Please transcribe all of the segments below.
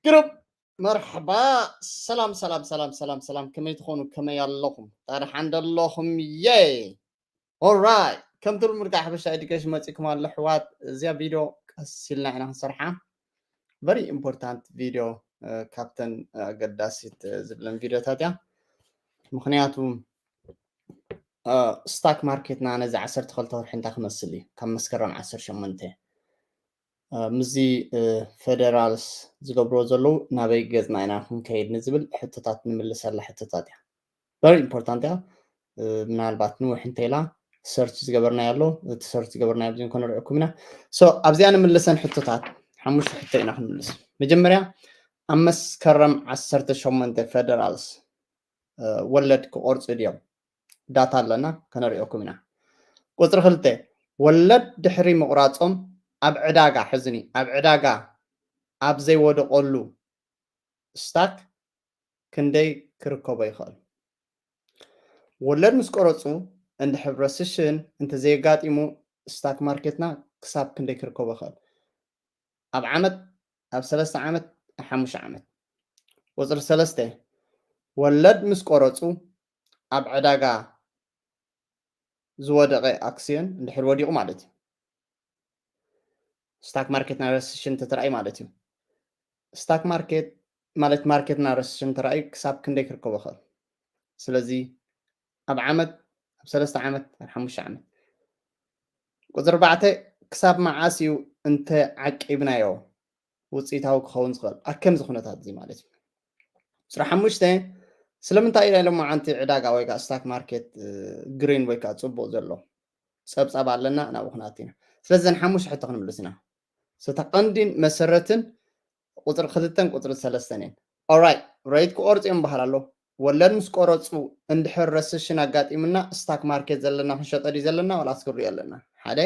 ግሩብ መርሓባ። ሰላም ሰላም ሰላም ሰላም ሰላም፣ ከመይ ትኾኑ? ከመይ ኣለኹም? ዳሓን ዶ ኣለኹም? የይ ኦራይት፣ ከምቲ ልሙድ ካብ ሓበሻ ኤዱኬሽን መፂእኩም ኣሎ ኣሕዋት። እዚኣ ቪድዮ ቀስ ኢልና ኢና ክንሰርሓ። ቨሪ ኢምፖርታንት ቪድዮ፣ ካብተን ኣገዳሲት ዝብለን ቪድዮታት እያ። ምክንያቱ ስታክ ማርኬትና ነዚ ዓሰርተ ክልተ ወርሒ እንታይ ክመስል እዩ፣ ካብ መስከረም ዓሰርተ ሸሞንተ ምስዚ ፌደራልስ ዝገብርዎ ዘለዉ ናበይ ገፅና ኢና ክንከይድ ንዝብል ሕቶታት ንምልሰላ ሕቶታት እያ። ቨሪ ኢምፖርታንት እያ። ምናልባት ንውሕ እንተኢላ ሰርች ዝገበርናዮ ኣሎ፣ እቲ ሰርች ዝገበርናዮ ኣብዚ ክንሪኦኩም ኢና። ኣብዚኣ ንምልሰን ሕቶታት ሓሙሽተ ሕቶ ኢና ክንምልስ። መጀመርያ ኣብ መስከረም ዓሰርተ ሸሞንተ ፌደራልስ ወለድ ክቆርፁ ድዮም? ዳታ ኣለና፣ ከነሪኦኩም ኢና። ቁፅሪ ክልተ፣ ወለድ ድሕሪ ምቑራፆም ኣብ ዕዳጋ፣ ሕዝኒ ኣብ ዕዳጋ ኣብ ዘይወደቐሉ ስታክ ክንደይ ክርከቦ ይኽእል? ወለድ ምስ ቆረፁ እንድሕር ረስሽን እንተዘየጋጢሙ ስታክ ማርኬትና ክሳብ ክንደይ ክርከቦ ይኽእል? ኣብ ዓመት፣ ኣብ ሰለስተ ዓመት፣ ኣብ ሓሙሽተ ዓመት። ቁፅሪ ሰለስተ፣ ወለድ ምስ ቆረፁ ኣብ ዕዳጋ ዝወደቐ ኣክስዮን እንድሕር ወዲቑ ማለት እዩ። ስታክ ማርኬትና ረስሽን እንተተራእዩ ማለት እዩ። ስታክ ማርኬት ማለት ማርኬትና ረስሽን እንተራእዩ ክሳብ ክንደይ ክርከቦ ይኽእል? ስለዚ ኣብ ዓመት፣ ኣብ ሰለስተ ዓመት፣ ኣብ ሓሙሽተ ዓመት። ቁፅሪ ኣርባዕተ፣ ክሳብ መዓስ እዩ እንተ ዓቂብናዮ ውፅኢታዊ ክኸውን ዝኽእል ኣብ ከምዚ ኩነታት እዚ ማለት እዩ። ቁፅሪ ሓሙሽተ፣ ስለምንታይ ኢና ሎማዓንቲ ዕዳጋ ወይ ከዓ ስታክ ማርኬት ግሪን ወይ ከዓ ፅቡቕ ዘሎ? ፀብፃብ ኣለና፣ ናብኡ ክንኣቱ ኢና። ስለዚ እዘን ሓሙሽተ ሕቶ ክንምልስ ኢና። እታ ቀንዲን መሰረትን ቁፅሪ ክልተን ቁፅሪ ሰለስተን እየን። ኦራይት፣ ሬት ክቆርፁ እዮም በሃል ኣሎ። ወለድ ምስ ቆረፁ እንድሕር ረስሽን ኣጋጢሙና ስታክ ማርኬት ዘለና ክንሸጦ ድዩ ዘለና ዋላ ክሪኦ ኣለና? ሓደ።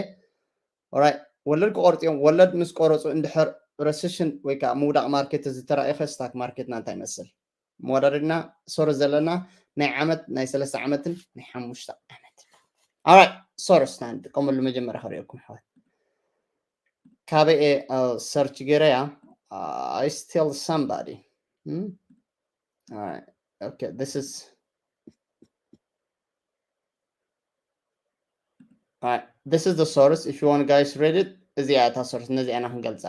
ኦራይት፣ ወለድ ክቆርፁ እዮም። ወለድ ምስ ቆረፁ እንድሕር ረስሽን ወይ ከዓ ምውዳቕ ማርኬት ዝተራእየ ኸ ስታክ ማርኬትና እንታይ ይመስል? መወዳደሪና ሶሪ ዘለና ናይ ዓመት፣ ናይ ሰለስተ ዓመትን ናይ ሓሙሽተ ዓመት። ኦራይት፣ ሶርስ ኢና ንጥቀመሉ። መጀመርያ ከሪኦኩም ኣሕዋት፣ ካበይ እየ ሰርች ገይረያ? I steal somebody. Hmm? All right. Okay, this is All right, this is the source. If you want guys read it, እዚኣ እታ ሶርስ፣ ነዚኣ ኢና ክንገልፃ።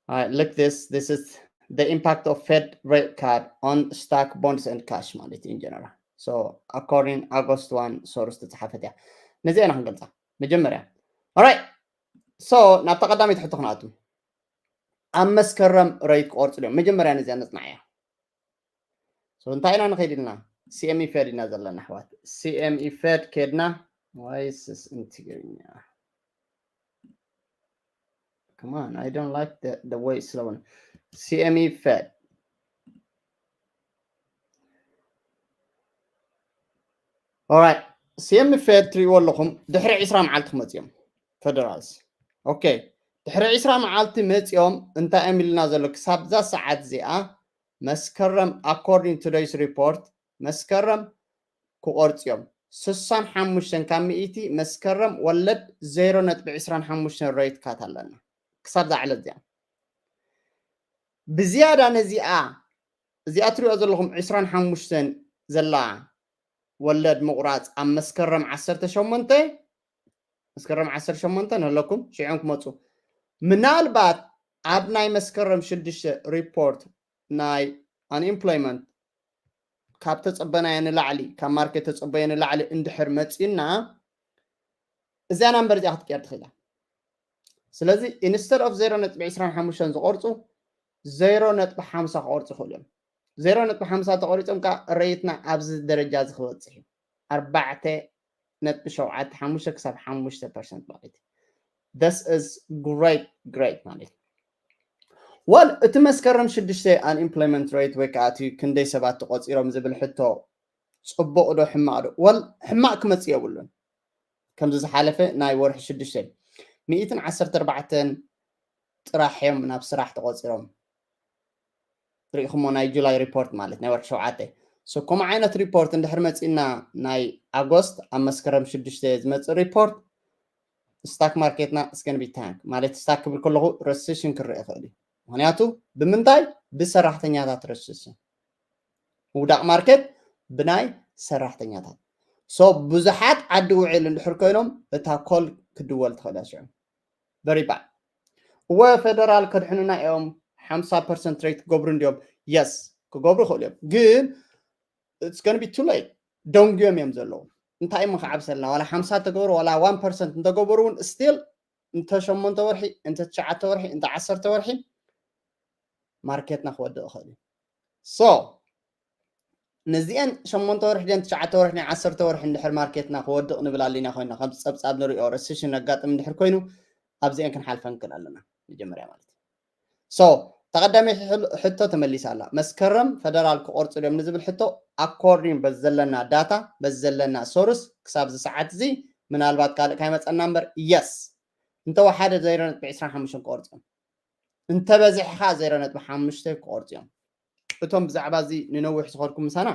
All right, look this. This is the impact of Fed rate cut on stock, bonds and cash ማለት እዩ in general. So according August one source ተፃሓፈት እያ። ነዚኣ ኢና ክንገልፃ መጀመርያ። All right. So ናብታ ቀዳመይቲ ሕቶ ክንኣቱ። ኣብ መስከረም ሬት ክቆርፁ ድዮም? መጀመርያ ነዚኣ ነፅናዕያ። So እንታይ ኢና ንኸይድ ኢልና? CME Fed ኢና ዘለና ኣሕዋት። CME Fed ከድና። Why is this in ትግርኛ? Come on, I don't like the, the way it's slow. CME Fed. All right. CME Fed ትሪእዎ ኣለኹም፣ ድሕሪ ዕስራ መዓልቲ ክመፅኦም ፌደራልስ። ኦኬ፣ ድሕሪ ዕስራ መዓልቲ መፅኦም እንታይ እዮም ኢልና ዘሎ? ክሳብ እዛ ሰዓት እዚኣ መስከረም፣ according to today's report፣ መስከረም ክቆርፅዮም ስሳን ሓሙሽተን ካብ ሚእቲ መስከረም ወለድ ዜሮ ነጥቢ ዕስራን ሓሙሽተን ሬት ካት ኣለና። ክሳብ ዛዕለት እዚኣ ብዝያዳ ነዚኣ፣ እዚኣ ትሪኦ ዘለኹም ዕስራን ሓሙሽተን ዘላ ወለድ ምቑራፅ ኣብ መስከረም ዓሰርተ ሸሞንተ፣ መስከረም ዓሰርተ ሸሞንተ ንህለኩም ሽዑን ክመፁ። ምናልባት ኣብ ናይ መስከረም ሽዱሽተ ሪፖርት ናይ ኣንኤምፕሎይመንት ካብ ተፀበናዮ ንላዕሊ፣ ካብ ማርኬት ተፀበዮ ንላዕሊ እንድሕር መፂና፣ እዚኣ ናምበር እዚኣ ክትቀየር ትኽእላ። ስለዚ instead of ዜሮ ነጥቢ ዕስራን ሓሙሽተን ዝቆርፁ ዜሮ ነጥቢ ሓምሳ ክቆርፁ ይኽእሉ እዮም። ዜሮ ነጥቢ ሓምሳ ተቆሪፆም ከዓ ሬትና ኣብዚ ደረጃ እዚ ክበፅሕ እዩ። ኣርባዕተ ነጥቢ ሸውዓተ ሓሙሽተ ክሳብ ሓሙሽተ ፐርሰንት ማለት እዩ። This is great, great ማለት እዩ። ወል እቲ መስከረም ሽዱሽተ ኣንኤምፕሎይመንት ሬት ወይ ከዓ እቲ ክንደይ ሰባት ተቆፂሮም ዝብል ሕቶ ፅቡቕ ዶ ሕማቕ ዶ? ወል ሕማቕ ክመፅእ የብሉን። ከምዚ ዝሓለፈ ናይ ወርሒ ሽዱሽተ ሚእትን ዓሰርተ ኣርባዕተን ጥራሕ እዮም ናብ ስራሕ ተቆፂሮም። ርኢኹሞ ናይ ጁላይ ሪፖርት ማለት ናይ ወርሒ ሸውዓተ። So ከምኡ ዓይነት ሪፖርት እንድሕር መፂና ናይ ኣጎስት ኣብ መስከረም ሽዱሽተ ዝመፅእ ሪፖርት ስታክ ማርኬትና እስከን ቢታንክ ማለት ስታክ ክብል ከለኹ ረሲሽን ክረአ ይኽእል እዩ። ምክንያቱ ብምንታይ? ብሰራሕተኛታት ረስስ። ምውዳቕ ማርኬት ብናይ ሰራሕተኛታት። So ብዙሓት ዓዲ ውዒሉ እንድሕር ኮይኖም እታ ኮል ክድወል ትኽእል እያ ሽዑ። Very bad። እወ ፌደራል ከድሕኑና እዮም፣ ሓምሳ ፐርሰንት ሬት ክገብሩ እንዲዮም። የስ ክገብሩ ይኽእሉ እዮም፣ ግን it's gonna be too late። ደንጉዮም እዮም ዘለዉ። እንታይ እሞ ክዓብሰልና? ዋላ ሓምሳ ተገብሩ ዋላ ዋን ፐርሰንት እንተገበሩ እውን ስቲል እንተ ሸሞንተ ወርሒ እንተ ትሽዓተ ወርሒ እንተ ዓሰርተ ወርሒ ማርኬትና ክወድቕ ይኽእል እዩ። So ነዚአን ሸሞንተ ወርሒ ደን ትሽዓተ ወርሒ ናይ ዓሰርተ ወርሒ እንድሕር ማርኬትና ክወድቕ ንብል ኣሊና ኮይና ከም ፀብፃብ ንሪኦ ረሲሽን ነጋጥም እንድሕር ኮይኑ ኣብዚአን ክንሓልፈን ክእል ኣለና መጀመርያ ማለት እዩ። So ተቐዳሚ ሕቶ ተመሊሳ ኣላ። መስከረም ፈደራል ክቆርፁ ድዮም ንዝብል ሕቶ ኣኮርዲን በዚ ዘለና ዳታ በዚ ዘለና ሶርስ ክሳብ እዚ ሰዓት እዚ ምናልባት ካልእ ካይመፀና እምበር የስ እንተወሓደ ዜሮ ነጥቢ ዕስራን ሓሙሽተን ክቆርፅዮም እንተበዚሕኻ ዜሮ ነጥቢ ሓሙሽተ ክቆርፅዮም። እቶም ብዛዕባ እዚ ንነዊሕ ዝኸድኩም ምሳና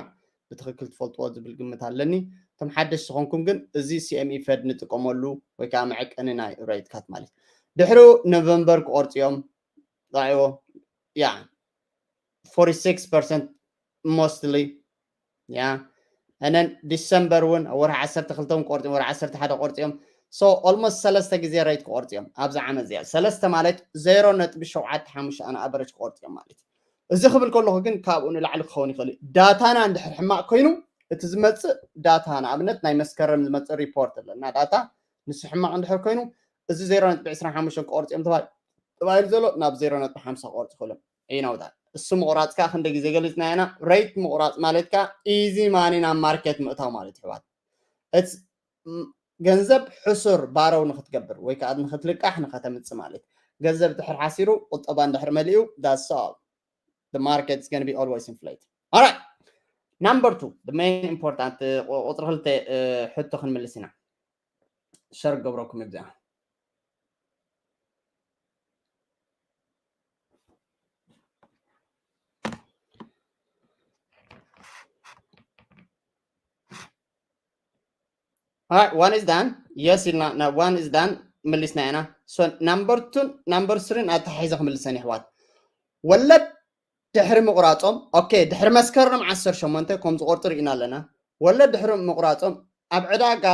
ብትኽክል ትፈልጥዎ ዝብል ግምት ኣለኒ። እቶም ሓደሽ ዝኾንኩም ግን እዚ ሲኤምኢ ፈድ ንጥቀመሉ ወይ ከዓ መዐቀኒ ናይ ሬት ካት ማለት ድሕሩ ኖቨምበር ክቆርፅዮም ራእይዎ ያ ፎርቲ ሲክስ ፐርሰንት ሞስትሊ ያ እነን ዲሰምበር እውን ወርሒ ዓሰርተ ክልተ እውን ቆርፂም ወርሒ ዓሰርተ ሓደ ቆርፂዮም so almost ሰለስተ ግዜ ሬት ክቆርፂዮም ኣብዚ ዓመት እዚኣ ሰለስተ ማለት ዜሮ ነጥቢ ሸውዓተ ሓሙሽተ ኣን ኣቨረጅ ክቆርፂዮም ማለት እዩ። እዚ ክብል ከለኹ ግን ካብኡ ንላዕሊ ክኸውን ይኽእል እዩ። ዳታና እንድሕር ሕማቕ ኮይኑ እቲ ዝመፅእ ዳታ ንኣብነት ናይ መስከረም ዝመፅእ ሪፖርት ኣለና ዳታ ንሱ ሕማቕ እንድሕር ኮይኑ እዚ ዜሮ ነጥቢ ዕስራን ሓሙሽተን ክቆርፂዮም ተባሂሉ ተባሂሉ ዘሎ ናብ ዜሮ ነጥቢ ሓምሳ ክቆርፂ ይኽእሉ እዮም። You know that እሱ ምቑራፅ ከዓ ክንደ ግዜ ገሊፅና ኢና። ሬት ምቑራፅ ማለት ከዓ ኢዚ ማኒ ናብ ማርኬት ምእታው ማለት ይሕዋት። ገንዘብ ሕሱር ባረው ንክትገብር ወይ ከዓ ንክትልቃሕ ንከተምፅእ ማለት ገንዘብ ድሕር ሓሲሩ ቁጠባ እንድሕር መሊኡ that's all the market is going to be always inflate. Alright, number two, the main important ቁፅሪ ክልተ ሕቶ ክንምልስ ኢና። ሸር ገብረኩም እዚኣ Alright, one is done. Yes ኢልና ናብ one is done መሊስና ኢና። So number two number three ኣተሓሒዘ ክምልሰን ይሕዋት። ወለድ ድሕሪ ምቑራጾም okay ድሕሪ መስከረም ዓሰርተ ሸሞንተ ከም ዝቆርጡ ርኢና ኣለና። ወለድ ድሕሪ ምቑራጾም ኣብ ዕዳጋ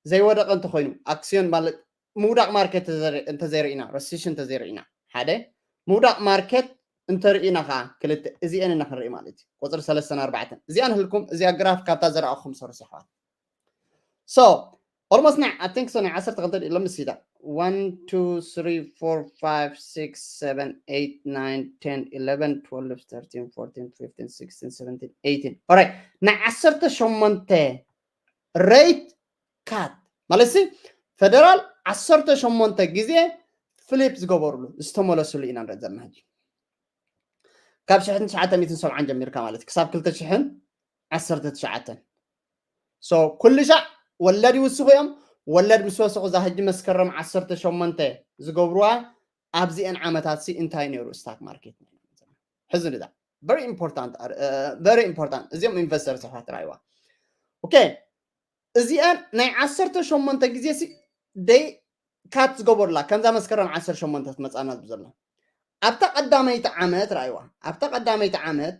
ዘይወደቐ እንተኮይኑ ኣክሲዮን ማለት ምውዳቕ ማርኬት እንተዘይርኢና ረሲሽን እንተዘይርኢና ሓደ ምውዳቕ ማርኬት እንተርኢና ከዓ ክልተ እዚአን ኢና ክንርኢ ማለት እዩ። ቁፅሪ ሰለስተን ኣርባዕተን እዚኣን ህልኩም እዚኣ ግራፍ ካብታ ዘረኣኹም ሰርሲ ኣሕዋት። So almost ናይ I think so ናይ ዓሰርተ ክልተ let me see that one two three four five six seven eight nine ten eleven twelve thirteen fourteen fifteen sixteen seventeen eighteen alright ናይ ዓሰርተ ሸሞንተ ሬት ካት ማለት ሲ ፌደራል ዓሰርተ ሸሞንተ ግዜ ፍሊፕ ዝገበሩሉ ዝተመለሱሉ ኢና ንርኢ ዘለና ሕጂ ካብ ሽሕን ትሽዓተ ሚእትን ሰብዓን ጀሚርካ ማለት ክሳብ ክልተ ሽሕን ዓሰርተ ትሽዓተን so ኩሉ ሻዕ ወለድ ይውስኹ እዮም። ወለድ ምስ ወሰኹ እዛ ሕጂ መስከረም ዓሰርተ ሸሞንተ ዝገብሩዋ ኣብዚአን ዓመታት ሲ እንታይ ነይሩ ስታክ ማርኬት ሕዚ ንዳ very important very important እዚኦም ኢንቨስተር ስሕዋት ራይዋ okay እዚአን ናይ ዓሰርተ ሸሞንተ ግዜ ሲ ደይ ካት ዝገበሩላ ከምዛ መስከረም ዓሰርተ ሸሞንተ ክትመፃና ዝብዘላ ኣብታ ቀዳመይቲ ዓመት ራይዋ ኣብታ ቀዳመይቲ ዓመት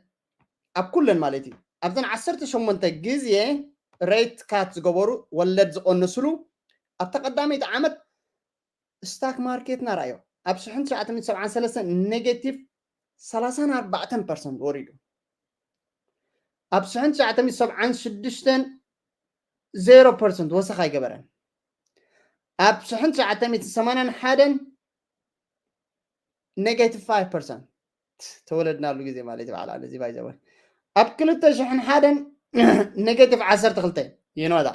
ኣብ ኩለን ማለት እዩ ኣብተን ዓሰርተ ሸሞንተ ግዜ ሬት ካት ዝገበሩ ወለድ ዝቀንስሉ ኣብታ ቀዳመይቲ ዓመት ስታክ ማርኬትና ራእዮ ኣብ ሽሕን ትሽዓተ ሚእትን ሰብዓን ሰለስተን ኔጌቲቭ ሰላሳን ኣርባዕተን ፐርሰንት ወሪዱ ኣብ ሽሕን ትሽዓተ ሚእትን ሰብዓን ሽዱሽተን ዜሮ ፐርሰንት ወሰኽ ኣይገበረን ኣብ ሽሕን ትሽዓተ ሚእትን ሰማንያን ሓደን ኔጌቲቭ ፋይቭ ፐርሰንት ተወለድናሉ ግዜ ማለት በዓል ኣለ እዚ ባይዘወ ኣብ ክልተ ሽሕን ሓደን ኔጌቲቭ ዓሰርተ ክልተ ይኖዳ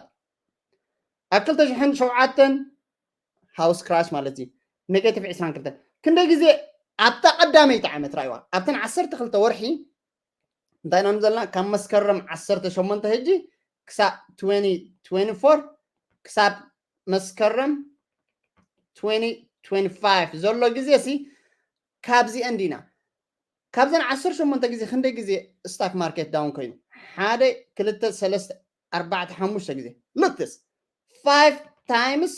ኣብ ክልተ ሽሕን ሸውዓተን ሃውስ ክራሽ ማለት እዩ ኔጌቲቭ ዕስራን ክልተን ክንደይ ግዜ ኣብታ ቀዳመይቲ ዓመት ራእይዋ ኣብተን ዓሰርተ ክልተ ወርሒ እንታይ ኢና ዘለና ካብ መስከረም ዓሰርተ ሸሞንተ ሕጂ ክሳብ ትወንቲ ትወንቲ ፎር ክሳብ መስከረም ትወንቲ ትወንቲ ፋይቭ ዘሎ ግዜ ሲ ካብዚአን ዲና ካብዘን ዓሰርተ ሸሞንተ ግዜ ክንደይ ግዜ ስታክ ማርኬት ዳውን ኮይኑ ሓደ ክልተ ሰለስተ ኣርባዕተ ሓሙሽተ ግዜ look this five times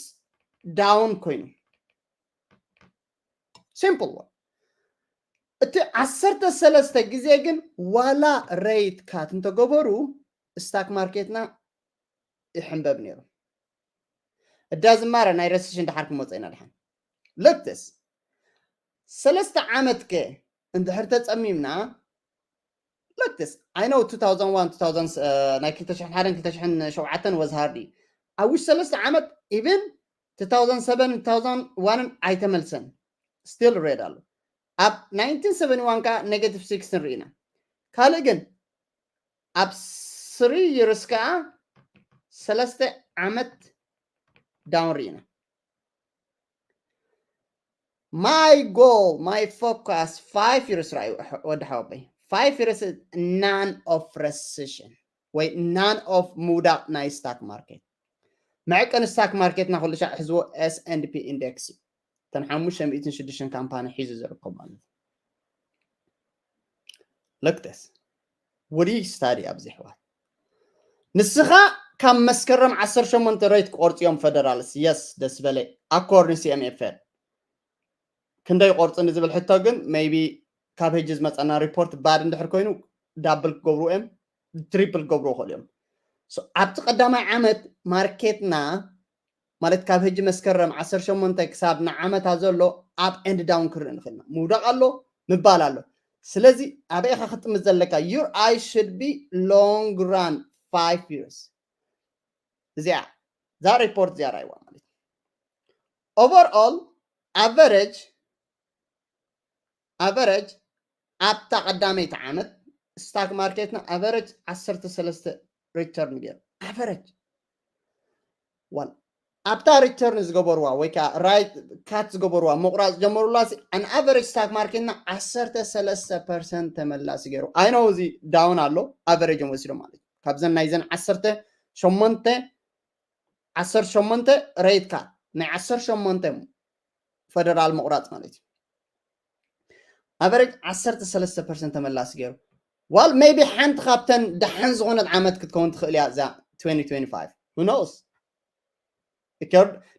down ኮይኑ simple one እቲ ዓሰርተ ሰለስተ ግዜ ግን ዋላ rate cut እንተገበሩ ስታክ ማርኬትና ይሕንበብ ነይሩ። እዳ ዝማረ ናይ ረሲሽን ድሓር ክመፀ ኢና ድሓን። ለክትስ ሰለስተ ዓመት ከ እንድሕር ተፀሚምና ለክትስ I know two thousand one two thousand ናይ ክልተ ሽሕን ሓደን ክልተ ሽሕን ሸውዓተን was hard። ኣብ ውሽጢ ሰለስተ ዓመት even two thousand seven two thousand one ኣይተመልሰን። Still red ኣሎ። ኣብ nineteen seventy one ከዓ negative sixteen ርኢና። ካልእ ግን ኣብ three years ከዓ ሰለስተ ዓመት down ርኢና። My goal, my focus five years ርኣዩ ወዲ ሓወበይ። Five years none of recession ወይ none of ምውዳቕ ናይ ስታክ ማርኬት። መዕቀኒ ስታክ ማርኬትና ኩሉ ሻዕ ሕዝቦ S and P index እዩ። እተን ሓሙሽተ ሚእትን ሽዱሽተን ካምፓኒ ሒዙ ዝርከብ ማለት እዩ። Look this. ውዲ ስታዲ ኣብዚ ኣሕዋት። ንስኻ ካብ መስከረም ዓሰርተ ሸሞንተ rate ክቆርጽ እዮም ፈደራልስ። Yes፣ ደስ በለ። ኣኮርኒ C M F L ክንደይ ቆርጽ ንዝብል ሕቶ ግን maybe ካብ ሕጂ ዝመጸና ሪፖርት ባድ እንድሕር ኮይኑ ዳብል ክገብሩ እዮም፣ ትሪፕል ክገብሩ ይኽእሉ እዮም። So ኣብቲ ቀዳማይ ዓመት ማርኬትና ማለት ካብ ሕጂ መስከረም ዓሰርተ ሸሞንተ ክሳብ ንዓመታ ዘሎ up and down ክርኢ ንኽእልና ምውዳቕ ኣሎ ምባል ኣሎ። ስለዚ ኣበይ ኢኻ ክጥምት ዘለካ? Your eye should be long run five years። እዚኣ እዛ ሪፖርት እዚኣ ራይዋ ማለት overall average average ኣብታ ቀዳመይቲ ዓመት ስታክ ማርኬትና average ዓሰርተ ሰለስተ return ገይሩ average ዋል ኣብታ return ዝገበርዋ ወይ ከዓ rate cut ዝገበርዋ ምቑራፅ ጀመሩላ an average ስታክ ማርኬትና ዓሰርተ ሰለስተ percent ተመላሲ ገይሩ። I know እዚ down ኣሎ average እዮም ወሲዶም ማለት እዩ። ካብዘን ናይዘን ዓሰርተ ሸሞንተ ዓሰርተ ሸሞንተ rate cut ናይ ዓሰርተ ሸሞንተ ፈደራል ምቑራፅ ማለት እዩ። Average ዓሰርተ ሰለስተ percent ተመላሲ ገይሩ። Well maybe ሓንቲ ካብተን ደሓን ዝኾነት ዓመት ክትከውን ትኽእል እያ እዛ twenty twenty five። Who knows?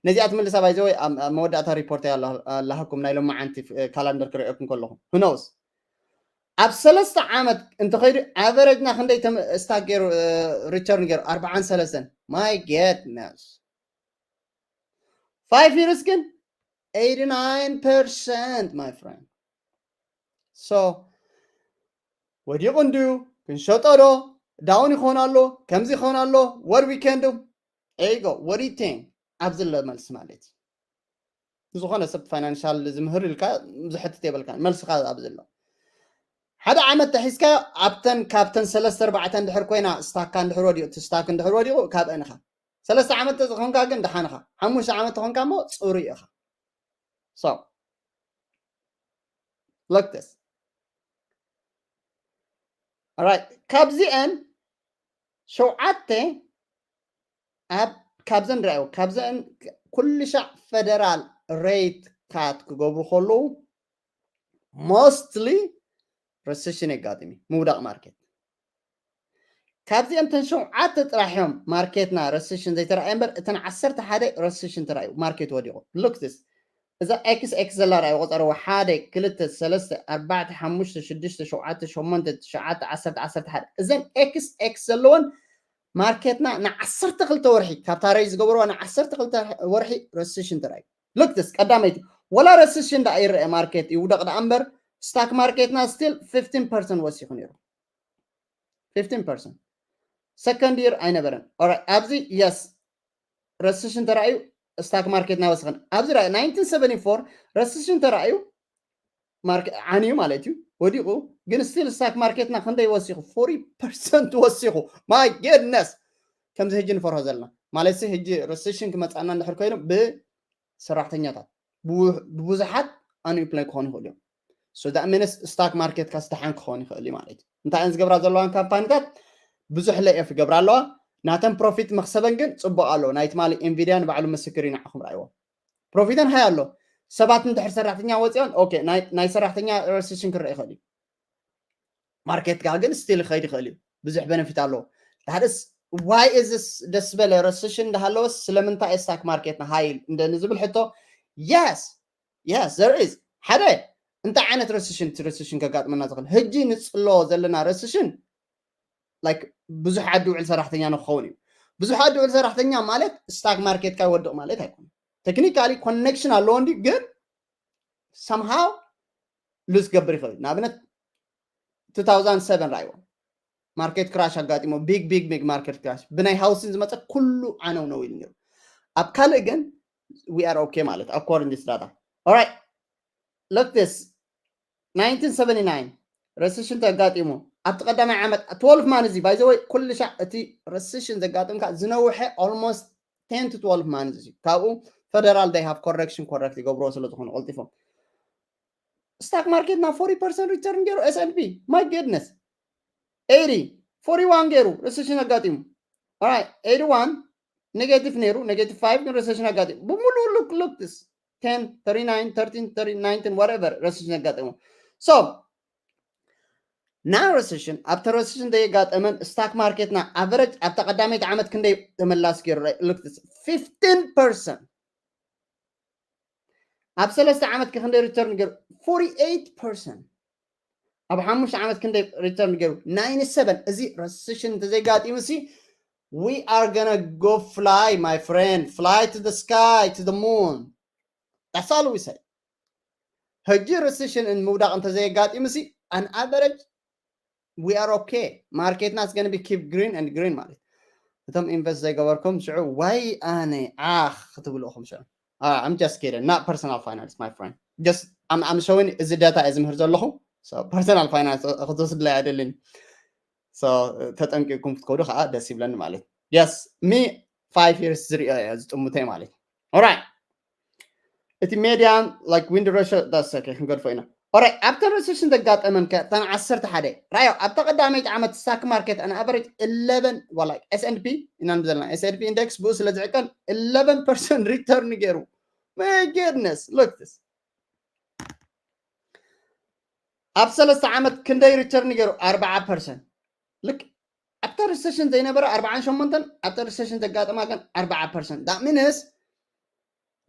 ነዚኣ ትምልሳ ባይዘ ወይ መወዳእታ ሪፖርት ኣላሃኩም ናይ ሎማዓንቲ ካላንደር ክርእየኩም ከለኹ Who knows? ኣብ ሰለስተ ዓመት እንተኸይዱ average ና ክንደይ ስታክ ገይሩ return ገይሩ ኣርባዓን ሰለስተን። My goodness, five years ግን eighty nine percent my friend. So ወዲቑ እንድዩ ክንሸጦ ዶ down ይኾን ኣሎ ከምዚ ይኾን ኣሎ what we can do? There you go. What do you think? ኣብዚ ኣሎ መልሲ ማለት እዩ። ዝኾነ ሰብ ፋይናንሻል ዝምህር ኢልካ ዝሕትት የብልካ፣ መልስኻ ኣብዚ ኣሎ። ሓደ ዓመት ተሒዝካ ኣብተን ካብተን ሰለስተ ኣርባዕተ እንድሕር ኮይና ስታካ እንድሕር ወዲቑ እቲ ስታክ እንድሕር ወዲቑ ካብ እንኻ ሰለስተ ዓመት ተዝኾንካ ግን ደሓንኻ ሓሙሽተ ዓመት ተኾንካ እሞ ፅሩ ኢኻ። So look this. Alright, ካብዚአን ሸውዓተ ኣብ ካብዘን ርኣዩ ካብዘን ኩሉ ሻዕ ፈደራል rate cut ክገብሩ ከለዉ mostly recession የጋጥም እዩ፣ ምውዳቕ ማርኬት። ካብዚአን ተን ሸውዓተ ጥራሕ እዮም ማርኬትና recession ዘይተረኣየ እምበር እተን ዓሰርተ ሓደ recession ተራእዩ ማርኬት ወዲቑ። Look this. እዛ ኤክስ ኤክስ ዘላ ርኣዩ ቆፀርዎ ሓደ ክልተ ሰለስተ ኣርባዕተ ሓሙሽተ ሽዱሽተ ሸውዓተ ሸሞንተ ትሽዓተ ዓሰርተ ዓሰርተ ሓደ እዘን ኤክስ ኤክስ ዘለወን ማርኬትና ንዓሰርተ ክልተ ወርሒ ካብታ ሬይ ዝገበርዋ ንዓሰርተ ክልተ ወርሒ recession ተራእዩ። Look this ቀዳመይቲ ወላ recession ዳ ይረአ ማርኬት ይውደቕ ዳ እምበር ስታክ ማርኬትና still fifteen percent ወሲኹ ነይሩ። Fifteen percent second year ኣይነበረን። Alright ኣብዚ yes recession ተራእዩ ስታክ ማርኬትና ወስኸን ኣብዚ ርኣዩ nineteen seventy four recession ተራእዩ ዓንዩ ማለት እዩ ወዲቑ። ግን still ስታክ ማርኬትና ክንደይ ወሲኹ? Forty percent ወሲኹ። My goodness ከምዚ ሕጂ ንፈርሆ ዘለና ማለት ሕጂ recession ክመፃና እንድሕር ኮይኑ ብሰራሕተኛታት ብብዙሓት unemployed ክኾኑ ይኽእሉ እዮም። So that means ስታክ ማርኬት ካስ ደሓን ክኾን ይኽእል እዩ ማለት እዩ። እንታይ እየን ዝገብራ ዘለዋን ካምፓኒታት ብዙሕ layoff ይገብራ ኣለዋ። ናተን ፕሮፊት መክሰበን ግን ፅቡቕ ኣለዎ። ናይ ትማሊ ኢንቪድያ ንባዕሉ ምስክር እዩ፣ ንዓኹም ርኣይዎ። ፕሮፊተን ሃይ ኣሎ። ሰባት እንድሕር ሰራሕተኛ ወፂኦን okay ናይ ሰራሕተኛ recession ክረአ ይኽእል እዩ። ማርኬት ጋ ግን still ይኸይድ ይኽእል እዩ። ብዙሕ benefit ኣለዎ። ታዲስ why is this ደስ በለ recession እንዳሃለወስ ስለምንታይ ስታክ ማርኬትና ሃይ እንደ ንዝብል ሕቶ yes yes there is ሓደ እንታይ ዓይነት ረስሽን እቲ ረስሽን ከጋጥመና ዝኽእል? ሕጂ ንፅሎ ዘለና ረስሽን ላይክ ብዙሕ ዓዲ ውዕል ሰራሕተኛ ንክኸውን እዩ። ብዙሕ ዓዲ ውዕል ሰራሕተኛ ማለት ስታክ ማርኬትካ ይወድቕ ማለት ኣይኮነ። ቴክኒካሊ ኮኔክሽን ኣለዎ እንዲ ግን ሰምሃው ሉዝ ገብር ይኽእል። ንኣብነት two thousand seven ራይዎ ማርኬት ክራሽ ኣጋጢሞ ቢግ ቢግ ቢግ ማርኬት ክራሽ ብናይ ሃውሲን ዝመፀ ኩሉ ዓነው ነው ኢሉ ነሩ። ኣብ ካልእ ግን we are okay ማለት according this data. Alright, look this. Nineteen seventy nine ረስሽን ተጋጢሙ ኣብቲ ቀዳማይ ዓመት twelve months እዚ ባይዘወይ ኩሉ ሻዕ እቲ ረስሽን ዘጋጥምካ ዝነውሐ almost ten to twelve months እዩ። ካብኡ ፈደራል they have correction correct ይገብርዎ ስለ ዝኾኑ ቀልጢፎም ስታክ ማርኬትና forty percent return ገይሩ S and P my goodness eighty forty one ገይሩ ረስሽን ኣጋጢሙ። Alright, eighty one negative ነይሩ negative five ግን ረስሽን ኣጋጢሙ ብምሉኡ look look this ten thirty nine thirteen thirty nineteen whatever ረስሽን ኣጋጢሙ። So now recession ኣብቲ ረስሽን ዘየጋጠመን ስታክ ማርኬትና ኣቨረጅ ኣብታ ቀዳመይቲ ዓመት ክንደይ ተመላስ ገይሩ? Look this fifteen percent ኣብ ሰለስተ ዓመት ክንደይ ሪተርን ገይሩ? Forty eight percent ኣብ ሓሙሽተ ዓመት ክንደይ ሪተርን ገይሩ? Ninety seven እዚ ረስሽን እንተዘይጋጢሙ ሲ we are gonna go fly my friend, fly to the sky, to the moon. That's all we say. ሕጂ ረስሽን ምውዳቕ እንተዘየጋጢሙ ሲ an average we are okay. ማርኬትና is gonna be keep green and green ማለት እቶም ኢንቨስት ዘይገበርኩም ሽዑ ዋይ ኣነ ዓኽ ክትብሉ ኢኹም ሽዑ። I'm just kidding, not personal finance my friend, just I'm showing እዚ ዳታ እዚ ምህር ዘለኹ personal finance ክትወስድላይ ኣይደልን። ተጠንቂቅኩም ክትከዱ ከዓ ደስ ይብለኒ ማለት yes me five years ዝሪኦ እየ ዝጥሙተይ ማለት Alright, እቲ ሜዲያን like win ratio that's okay ክንገድፎ ኢና። Alright, ኣብተን ረስሽን ዘጋጠመን ከ እተን ዓሰርተ ሓደ ራዮ ኣብታ ቀዳመይቲ ዓመት ስታክ ማርኬት an average eleven well like S and P ኢና ንብል ዘለና S and P index ብኡ ስለ ዝዕቀን eleven percent return ገይሩ። My goodness, look this ኣብ ሰለስተ ዓመት ክንደይ ሪተርን ገይሩ? ኣርባዓ ፐርሰንት። ልክ ኣብታ ሪሰሽን ዘይነበረ ኣርባዓን ሸሞንተን ኣብታ ሪሰሽን ዘጋጠማ ግን ኣርባዓ ፐርሰንት። That means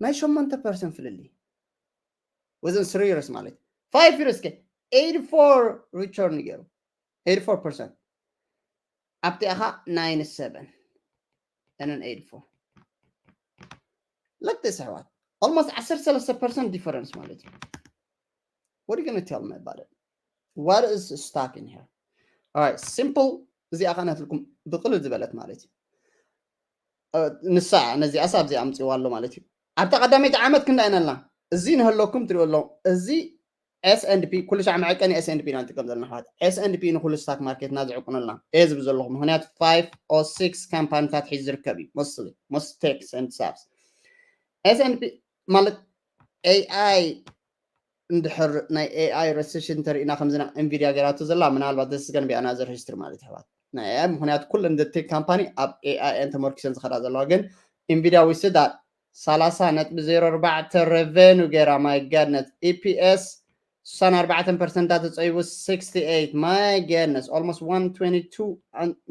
ናይ ሸሞንተ ፐርሰንት ፍልልይ within three years ማለት five years ከ eighty four return ገይሩ eighty four percent ኣብቲኣኻ ninety seven and then eighty four let this ኣሕዋት almost ዓሰርተ ሰለስተ percent difference ማለት እዩ። What are you gonna tell me about it? What is stuck in here? Alright, simple እዚኣ ከነትልኩም ብቅልል ዝበለት ማለት እዩ። ንሳ ነዚኣስ ኣብዚ ኣምፅዋ ኣሎ ማለት እዩ። ኣብታ ቀዳመይቲ ዓመት ክንዳ ኢና ኣለና እዚ ንህለኩም ትሪኦ ኣለኹም እዚ S and P ኩሉ ሻዕ መዐቀኒ S and P ኢና ንጥቀም ዘለና ኣሕዋት። S and P ንኩሉ ስታክ ማርኬትና ዝዕቁነልና እየ ዝብል ዘለኹ ምክንያቱ five or six ካምፓኒታት ሒዙ ዝርከብ እዩ mostly most techs and stuffs S and P ማለት AI እንድሕር ናይ AI recession ተሪእና ከምዚ ና Nvidia ገይራቶ ዘላ ምናልባት this is gonna be another history ማለት ኣሕዋት ናይ AI ምክንያቱ ኩለን the tech ካምፓኒ ኣብ AI እየን ተመርኪሰን ዝኸዳ ዘለዋ ግን Nvidia we see that ሰላሳ ነጥቢ ዜሮ ኣርባዕተ revenue ገይራ my goodness EPS ስሳን ኣርባዕተን ፐርሰንት ተፀይቡ sixty eight my goodness almost one twenty two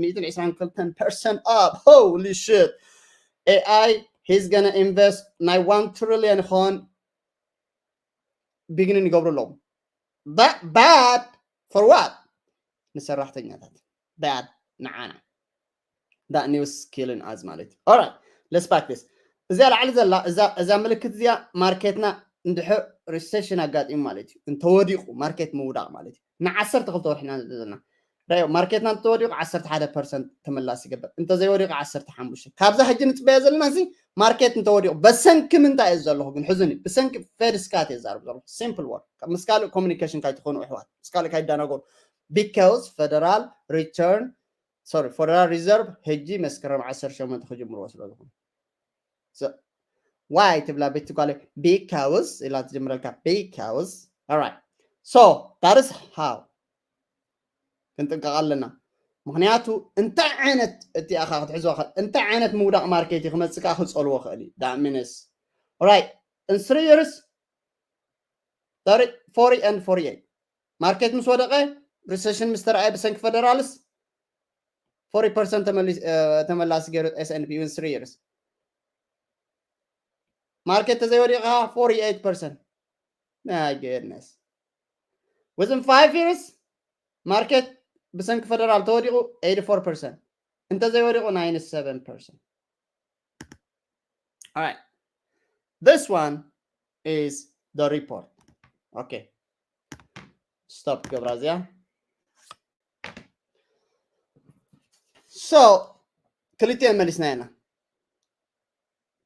ሚእትን ዕስራን ክልተን percent up holy shit AI he's gonna invest ናይ one trillion ይኸውን beginning ይገብሩ ኣለዉ bad for what ንሰራሕተኛታት bad ንዓና that news killing us ማለት እዩ alright let's back this እዚኣ ላዕሊ ዘላ እዛ ምልክት እዚኣ ማርኬትና እንድሕር recession ኣጋጢሙ ማለት እዩ እንተወዲቁ ማርኬት ምውዳቅ ማለት እዩ ንዓሰርተ ክልተ ወርሕና ዘለና ራዮ ማርኬትና እንተወዲቁ ዓሰርተ ሓደ ፐርሰንት ተመላስ ይገብር እንተዘይወዲቁ ዓሰርተ ሓሙሽተ ካብዛ ሕጂ ንፅበያ ዘለና እዚ ማርኬት እንተወዲቁ በሰንኪ ምንታይ እዩ ዘለኹ ግን ሕዝኒ ብሰንኪ ፌድ ስካት እየ ዛርብ ዘለኹ simple word ምስ ካልእ communication ካይትኾኑ ኣሕዋት ምስ ካልእ ካይዳናገሩ because federal return sorry federal reserve ሕጂ መስከረም ዓሰርተ ሸሞንተ ክጅምርዎ ስለ ዝኾኑ why ትብላ ቤት ጓለ because ኢላ ትጀምረልካ because alright so that is how ክንጥንቀቕ ኣለና ምክንያቱ እንታይ ዓይነት እቲኣኻ ክትሕዝዋ ክእል እንታይ ዓይነት ምውዳቕ ማርኬት ክመፅእ ከዓ ክፀልዎ ክእል እዩ that means right in three years forty and forty eight ማርኬት ምስ ወደቀ recession ምስ ተረኣየ ብሰንኪ federals forty percent ተመላሲ ገይሩ S and P in three years ማርኬት ተዘይወዲቕኻ forty eight percent my goodness Within five years, market ብሰንኪ federal ተወዲቑ eighty-four percent፣ እንተዘይወዲቑ ninety-seven percent. All right. This one is the report. Okay. Stop ክገብራ እዚኣ። So ክልቲኤን መሊስና ኢና።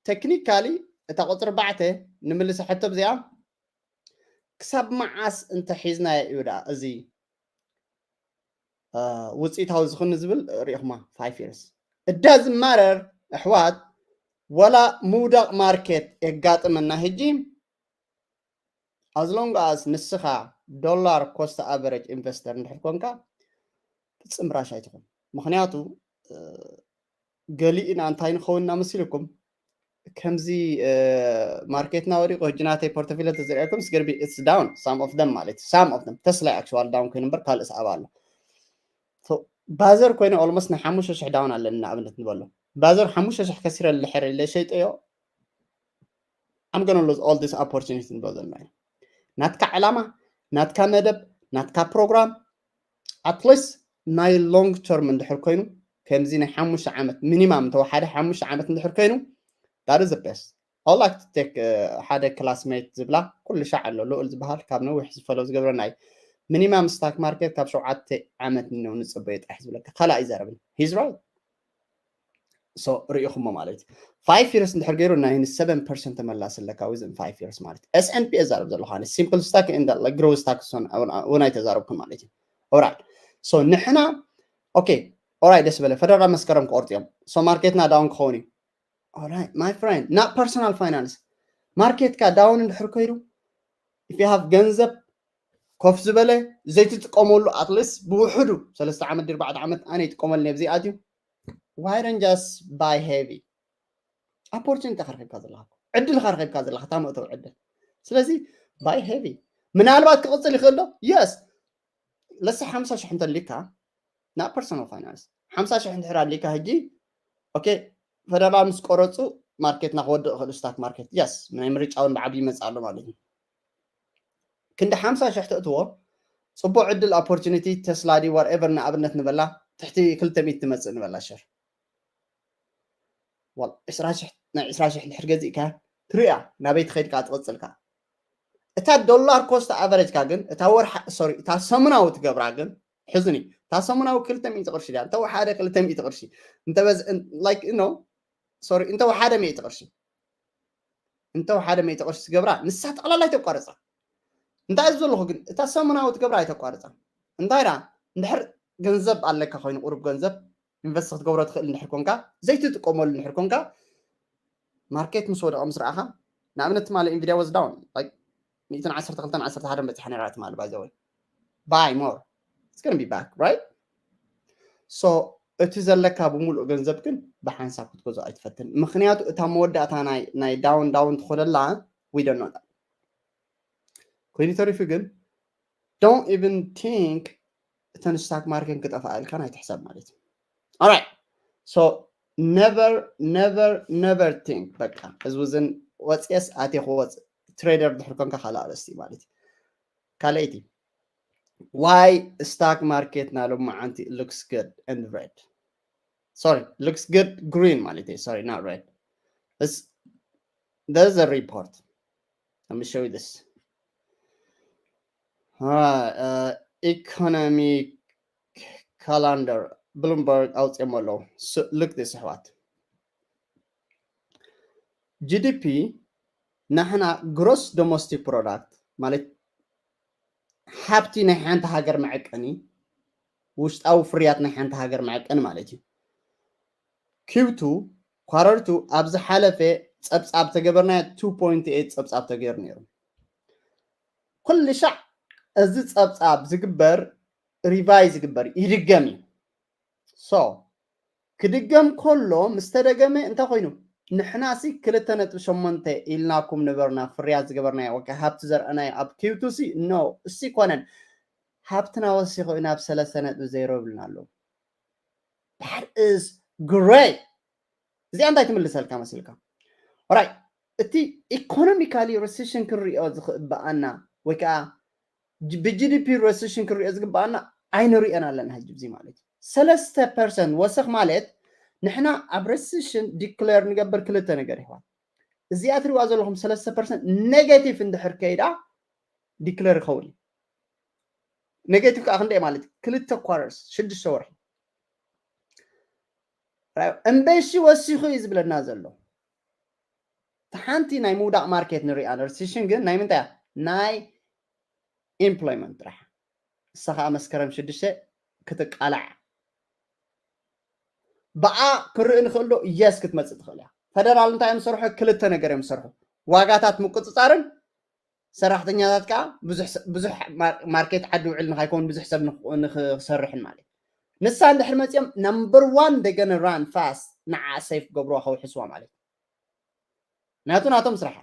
Technically እታ ቁፅሪ ኣርባዕተ ንምልሳ ሕቶ እዚኣ፣ ክሳብ መዓስ እንተሒዝናዮ እዩ ደኣ እዚ ውፅኢታዊ ዝኽኒ ዝብል ርኢኹማ? Five years። It doesn't matter ኣሕዋት፣ ወላ ምውዳቕ ማርኬት የጋጥመና ሕጂ፣ as long as ንስኻ ዶላር ኮስት ኣቨሬጅ ኢንቨስተር እንድሕር ኮንካ፣ ፍፅም ራሽ ኣይትኹን። ምክንያቱ ገሊእና እንታይ ንኸውን እናመሲልኩም፣ ከምዚ ማርኬትና ወዲቁ ሕጂ ናተይ ፖርቶፊለ ተዝሪኣኩም ስገርቢ it's down some of them ማለት some of them ተስላይ actual down ኮይኑ እምበር ካልእ ሰኣብ ኣሎ። ባዘር ኮይነ almost ናይ ሓሙሽተ ሽሕ down ኣለኒ ንኣብነት ንበሎ። ባዘር ሓሙሽተ ሽሕ ከሲረ ልሕር ኢለ ሸይጠዮ። I'm gonna lose all this opportunity ንብሎ ዘለና ኢና። ናትካ ዕላማ፣ ናትካ መደብ፣ ናትካ ፕሮግራም፣ at least ናይ long term እንድሕር ኮይኑ፣ ከምዚ ናይ ሓሙሽተ ዓመት ሚኒማም እንተወሓደ ሓሙሽተ ዓመት እንድሕር ኮይኑ፣ that is the best። I like to take ሓደ ክላስሜት ዝብላ ኩሉ ሻዕ ኣሎ ልኡል ዝበሃል ካብ ነዊሕ ዝፈለው ዝገብረና እዩ። ሚኒማም ስታክ ማርኬት ካብ ሸውዓተ ዓመት ነው ንፅበዮ ጥራሕ ዝብለካ ካልእ ኣይዛረብን። He's right። So ርኢኹሞ ማለት እዩ። Five years እንድሕር ገይሩ ናይ seven percent ተመላሲ ኣለካ within five years ማለት እዩ። S and P እዛረብ ዘለኹ ኣነ simple stock and like growth stock እውን ኣይተዛረብኩን ማለት እዩ። Alright። So ንሕና okay alright ደስ በለ federal መስከረም ክቆርጡ እዮም። So ማርኬትና down ክኸውን እዩ። Alright my friend not personal finance ማርኬትካ down እንድሕር ከይዱ if you have ገንዘብ ኮፍ ዝበለ ዘይትጥቀመሉ at least ብውሕዱ ሰለስተ ዓመት ድር ባዕድ ዓመት ኣነ ይጥቀመሉ ነብዚ ኣትዩ why don't just buy heavy opportunity ከረኺብካ ዘለካ ዕድል ከረኺብካ ዘለካ ታመእተው ዕድል ስለዚ buy heavy ምናልባት ክቕፅል ይኽእል ዶ yes let's say ሓምሳ ሽሕ እንተሊካ not personal finance ሓምሳ ሽሕ እንድሕር ኣሊካ ሕጂ okay federal ምስ ቆረፁ ማርኬትና ክወድቕ ይኽእል stock market yes ናይ ምርጫ እውን ብዓብዪ ይመፅእ ኣሎ ማለት እዩ ክንዲ ሓምሳ ሽሕ ተእትዎ ፅቡቅ ዕድል opportunity ተስላ ዲ whatever ንኣብነት ንበላ ትሕቲ ክልተ ሚእቲ ትመፅእ ንበላ share ዕስራ ሽሕ ናይ ዕስራ ሽሕ ድሕር ገዚእካ ትሪኣ ናበይ ትኸይድ ከዓ ትቕፅል ከዓ እታ ዶላር ኮስት ኣቨሬጅ ካ ግን እታ ወርሓ sorry እታ ሰሙናዊ ትገብራ ግን ሕዝኒ እታ ሰሙናዊ ክልተ ሚእቲ ቅርሺ ድያ እንተ ወሓደ ክልተ ሚእቲ ቅርሺ እንተ በዝ like no sorry እንተ ወሓደ ሚእቲ ቅርሺ እንተ ወሓደ ሚእቲ ቅርሺ ትገብራ ንሳ ጠቕላላ ኣይተቋርፃ እንታይ እዩ ዘለኹ ግን እታ ሰሙናዊ ትገብራ ኣይተቋርፃ እንታይ ዳ እንድሕር ገንዘብ ኣለካ ኮይኑ ቁሩብ ገንዘብ ኢንቨስት ክትገብሮ ትኽእል እንድሕር ኮንካ ዘይትጥቀመሉ እንድሕር ኮንካ ማርኬት ምስ ወደቐ ምስ ረኣኻ ንኣብነት ትማሊ ኢንቪድያ was down like ሚእትን ዓሰርተ ክልተን ዓሰርተ ሓደን በፂሓ ነራ ትማሊ by the way buy more it's gonna be back right so እቲ ዘለካ ብምሉእ ገንዘብ ግን ብሓንሳብ ክትገዝኦ ኣይትፈትን ምክንያቱ እታ መወዳእታ ናይ down down ትኾነላ we don't know that ኮይኑ ተሪፉ ግን don't even think እተን stock market ክጠፍኣ ኢልካ ኣይትሕሰብ ማለት እዩ alright so never never never think በቃ ህዝቡ ዝን ወፅየስ ኣቴ ክወፅ ትሬደር ድሕር ኮንካ ካልእ ኣርእስቲ ማለት እዩ ካልኣይቲ why stock market ና ሎማዓንቲ looks good and red sorry looks good green ማለት እዩ sorry not red it's there's a report let me show you this uh, economic calendar Bloomberg ኣውፅኦም ኣለዉ look this ኣሕዋት GDP ናሕና gross domestic product ማለት ሃብቲ ናይ ሓንቲ ሃገር መዐቀኒ ውሽጣዊ ፍርያት ናይ ሓንቲ ሃገር መዐቀኒ ማለት እዩ Q two quarter two ኣብ ዝሓለፈ ፀብፃብ ተገበርና two point eight ፀብፃብ ተገይሩ ነይሩ ኩሉ ሻዕ እዚ ፀብፃብ ዝግበር revise ዝግበር ይድገም እዩ so ክድገም ከሎ ምስ ተደገመ እንታይ ኮይኑ ንሕናሲ ክልተ ነጥቢ ሸሞንተ ኢልናኩም ነበርና ፍርያት ዝገበርናዮ ወይ ሃብቲ ዘርእናዮ ኣብ Q two ሲ no እሲ ኮነን ሃብትና ወሲኹ ናብ ሰለስተ ነጥቢ ዜሮ ይብልና ኣለዉ that is great እዚኣ እንታይ ትምልሰልካ መስልካ right እቲ economically recession ክንሪኦ ዝኽእበኣና ወይ ከዓ ብ G D P recession ክንሪኦ ዝግባኣና ኣይንሪኦን ኣለና ሕጂ ብዚ ማለት እዩ። ሰለስተ ፐርሰንት ወሰኽ ማለት ንሕና ኣብ recession declare ንገብር ክልተ ነገር ይህዋል። እዚኣ ትሪዋ ዘለኹም ሰለስተ ፐርሰንት negative እንድሕር ከይዳ declare ይኸውን እዩ። Negative ከዓ ክንደይ ማለት እዩ? ክልተ quarters፣ ሽዱሽተ ወርሒ። እምበይሺ ወሲኹ እዩ ዝብለና ዘሎ። እቲ ሓንቲ ናይ ምውዳቕ ማርኬት ንሪኣ፣ recession ግን ናይ ምንታይ እያ? ናይ employment ጥራሕ። እሳ ከዓ መስከረም ሽዱሽተ ክትቃላዕ። ብኣ ክርኢ ንኽእል ዶ? Yes ክትመፅእ ትኽእል እያ። ፈደራል እንታይ እዮም ዝሰርሑ? ክልተ ነገር እዮም ዝሰርሑ። ዋጋታት ምቁፅፃርን ሰራሕተኛታት ከዓ ብዙሕ ማርኬት ዓዲ ውዕል ንካይከውን ብዙሕ ሰብ ንክሰርሕን ማለት እዩ። ንሳ እንድሕር መፅኦም number one they're gonna run fast ንዓ safe ክገብርዋ ከውሕስዋ ማለት እዩ። ናቱ ናቶም ስራሓ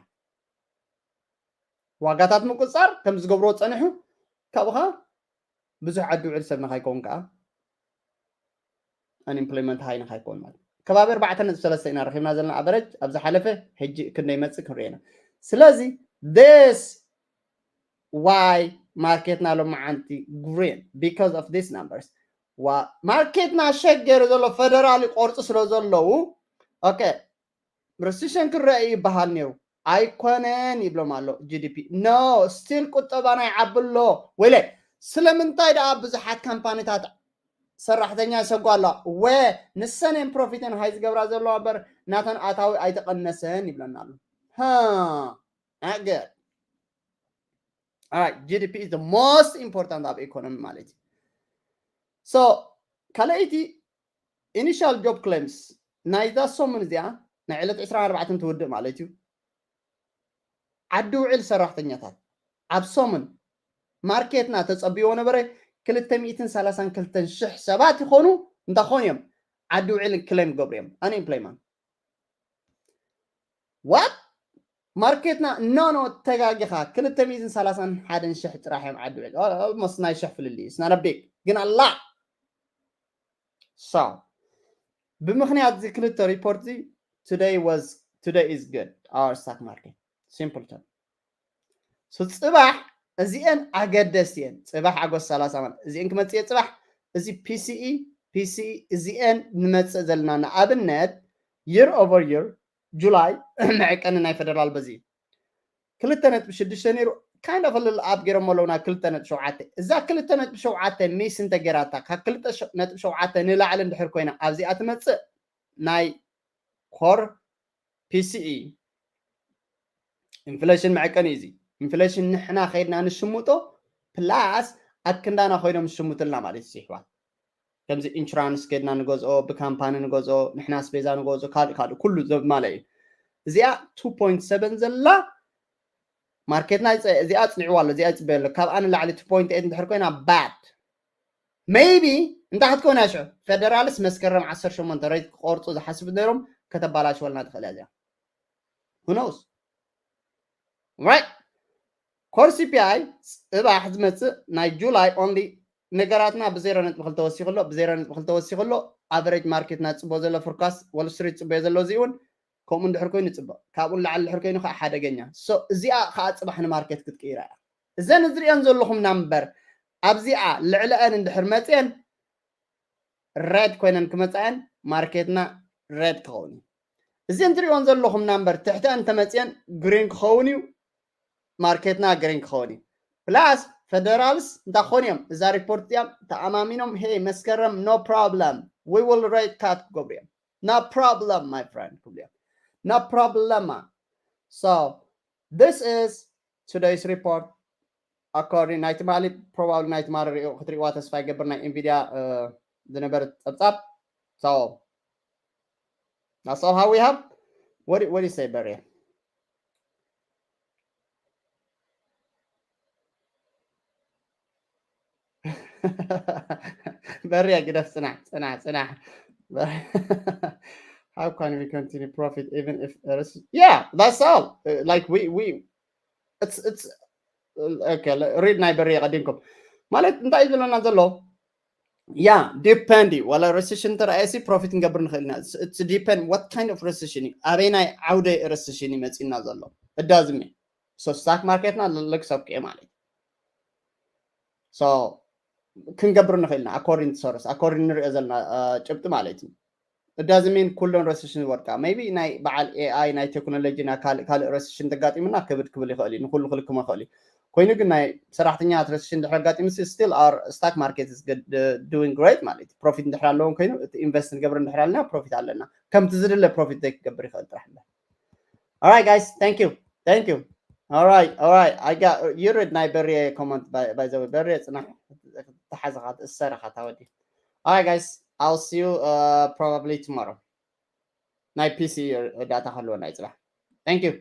ዋጋታት ምቁፃር ከም ዝገብርዎ ፀኒሑ ካብኡ ከዓ ብዙሕ ዓዲ ውዕል ሰብ ንካይከውን ከዓ unemployment high ንካይከውን ማለት ከባቢ ኣርባዕተ ነጥቢ ሰለስተ ኢና ረኪብና ዘለና average ኣብ ዝሓለፈ። ሕጂ ክንደይ መፅእ ክንሪኦ ኢና። ስለዚ this why ማርኬትና ሎማዓንቲ green because of these numbers። ማርኬትና ሸገር ዘሎ ፈደራሊ ቆርፂ ስለ ዘለዉ okay recession ክረአ ይበሃል ነይሩ ኣይኮነን ይብሎም ኣሎ። G D P no still ቁጠባና ይዓቢ ኣሎ። ወይለ ስለምንታይ ደኣ ብዙሓት ካምፓኒታት ሰራሕተኛ ይሰጓ ኣለዋ ወ ንሰን እየን ፕሮፊተን ሃይ ዝገብራ ዘለዋ እምበር ናተን ኣታዊ ኣይተቐነሰን ይብለና ኣሎ። Huh. Not good. All right, G D P is the most important ኣብ ኢኮኖሚ ማለት እዩ። So ካልኣይቲ initial job claims ናይዛ ሰሙን እዚኣ ናይ ዕለት ዕስራን ኣርባዕተን ትውድእ ማለት እዩ። ዓዲ ውዕል ሰራሕተኛታት ኣብ ሰሙን ማርኬትና ተፀብይዎ ነበረ ክልተ ሚእትን ሰላሳን ክልተን ሽሕ ሰባት ይኾኑ እንታይ ኾኑ እዮም ዓዲ ውዕል ክሌም ገብሩ እዮም። Unemployment what ማርኬትና no no ተጋጊኻ ክልተ ሚእትን ሰላሳን ሓደን ሽሕ ጥራሕ እዮም ዓዲ ውዕል almost ናይ ሽሕ ፍልልይ እዩ። It's not a big ግን ኣላ so ብምኽንያት እዚ ክልተ ሪፖርት እዚ today was today is good our stock market simple term። So ፅባሕ እዚአን ኣገደስቲ እየን። ፅባሕ ኣጎስት ሰላሳ ማለት እዚአን ክመፅእ እየ ፅባሕ እዚ P C E P C E እዚአን ንመፅእ ዘለና ንኣብነት year over year ጁላይ መዕቀኒ ናይ ፈደራል በዚ ክልተ ነጥቢ ሽዱሽተ ነይሩ kind of a little up ገይሮም ኣለዉ ናብ ክልተ ነጥቢ ሸውዓተ። እዛ ክልተ ነጥቢ ሸውዓተ ሚስ እንተገይራታ ካብ ክልተ ነጥቢ ሸውዓተ ንላዕሊ እንድሕር ኮይና ኣብዚኣ ትመፅእ ናይ ኮር P C E ኢንፍሌሽን መዕቀኒ እዩ። እዚ ኢንፍሌሽን ንሕና ከይድና ንሽምጦ ፕላስ ኣብ ክንዳና ኮይኖም ዝሽምቱልና ማለት እዩ። ይሕዋት ከምዚ ኢንሹራንስ ከይድና ንገዝኦ ብካምፓኒ ንገዝኦ ንሕና ስቤዛ ንገዝኦ ካልእ ካልእ ኩሉ ዘማለ እዩ። እዚኣ two point seven ዘላ ማርኬትና እዚኣ ኣፅኒዕዋ ኣሎ። እዚኣ ይፅበየ ኣሎ። ካብኣ ንላዕሊ two point eight እንድሕር ኮይና bad maybe እንታይ ክትከውን እያ ሽዑ ፈደራልስ መስከረም ዓሰርተ ሸሞንተ ሬት ክቆርፁ ዝሓስቡ ነይሮም ከተባላሽወልና ትኽእል እያ እዚኣ። Who knows right? ኮር C P I ፅባሕ ዝመፅእ ናይ ጁላይ only ነገራትና ብዜሮ ነጥቢ ክልተ ወሲኹ ኣሎ ብዜሮ ነጥቢ ክልተ ወሲኹ ኣሎ። ኣቨሬጅ ማርኬትና ፅቦ ዘሎ ፎርካስት ወል ስትሪት ፅቦ ዘሎ እዚ እውን ከምኡ እንድሕር ኮይኑ ፅቡቅ ካብኡ ንላዕሊ ድሕር ኮይኑ ከዓ ሓደገኛ። እዚኣ ከዓ ፅባሕ ንማርኬት ክትቅይራ እያ። እዘን ዝሪኦን ዘለኹም ናምበር ኣብዚኣ ልዕለአን እንድሕር መፅአን ሬድ ኮይነን ክመፃየን ማርኬትና ሬድ ክኸውን እዩ። እዘን ትሪኦን ዘለኹም ናምበር ትሕተአን ተመፅአን ግሪን ክኸውን እዩ። ማርኬትና ግሪን ክኸውን እዩ። ፕላስ ፈደራልስ እንታይ ክኾኑ እዮም እዛ ሪፖርት እዚኣ ተኣማሚኖም ሄይ መስከረም no problem we will rate cut ክገብሩ እዮም። No problem my friend ክብሉ እዮም። No problema. So this is today's report according ናይ ትማሊ probably ናይ ትማሊ ክትሪእዋ ተስፋ ይገብር ናይ ኢንቪድያ ዝነበረ ፀብፃብ። So that's all how we have. What do, what do you say በርየ? በርየ ግደፍ ፅናሕ ፅናሕ ፅናሕ። How can we continue profit even if yeah that's all like we we it's it's okay read ናይ በርየ ቀዲምኩም ማለት እንታይ እዩ ዝብለና ዘሎ? Yeah depend እዩ ዋላ recession ተረኣየሲ ፕሮፊት ክንገብር ንኽእል ኢና። It's depend what kind of recession እዩ ኣበይ ናይ ዓውደ recession እዩ መፂና ዘሎ እዳዝሜ so stock ማርኬትና ልልክ ሰብክኤ ማለት እዩ። So ክንገብር ንኽእል ኢና፣ according to Soros፣ according ንሪኦ ዘለና ጭብጢ ማለት እዩ። It doesn't mean ኩለን recession ዝወድቃ። Maybe ናይ በዓል A I፣ ናይ ቴክኖሎጂ፣ ናይ ካልእ ካልእ recession ተጋጢሙና ክብድ ክብል ይኽእል እዩ፣ ንኩሉ ክልክሞ ይኽእል እዩ። ኮይኑ ግን ናይ ሰራሕተኛታት recession ድሕሪ ኣጋጢሙ፣ still our stock market is good, uh, doing great ማለት እዩ። Profit እንድሕር ኣለዎም ኮይኑ፣ እቲ invest ንገብር እንድሕር ኣለና፣ profit ኣለና። ከምቲ ዝድለ profit ዘይክገብር ይኽእል ጥራሕ እምበር። All right, guys, thank you, thank you. All right, all right, I got you read ናይ በርየ comment, by, by the way። በርየ ጽናሕ፣ ተሓዝኻ ትእሰር ኢኻ ታወዲ። All right, guys, I'll see you, uh, probably tomorrow። ናይ P C data ክህልወና እዩ ጽባሕ። Thank you.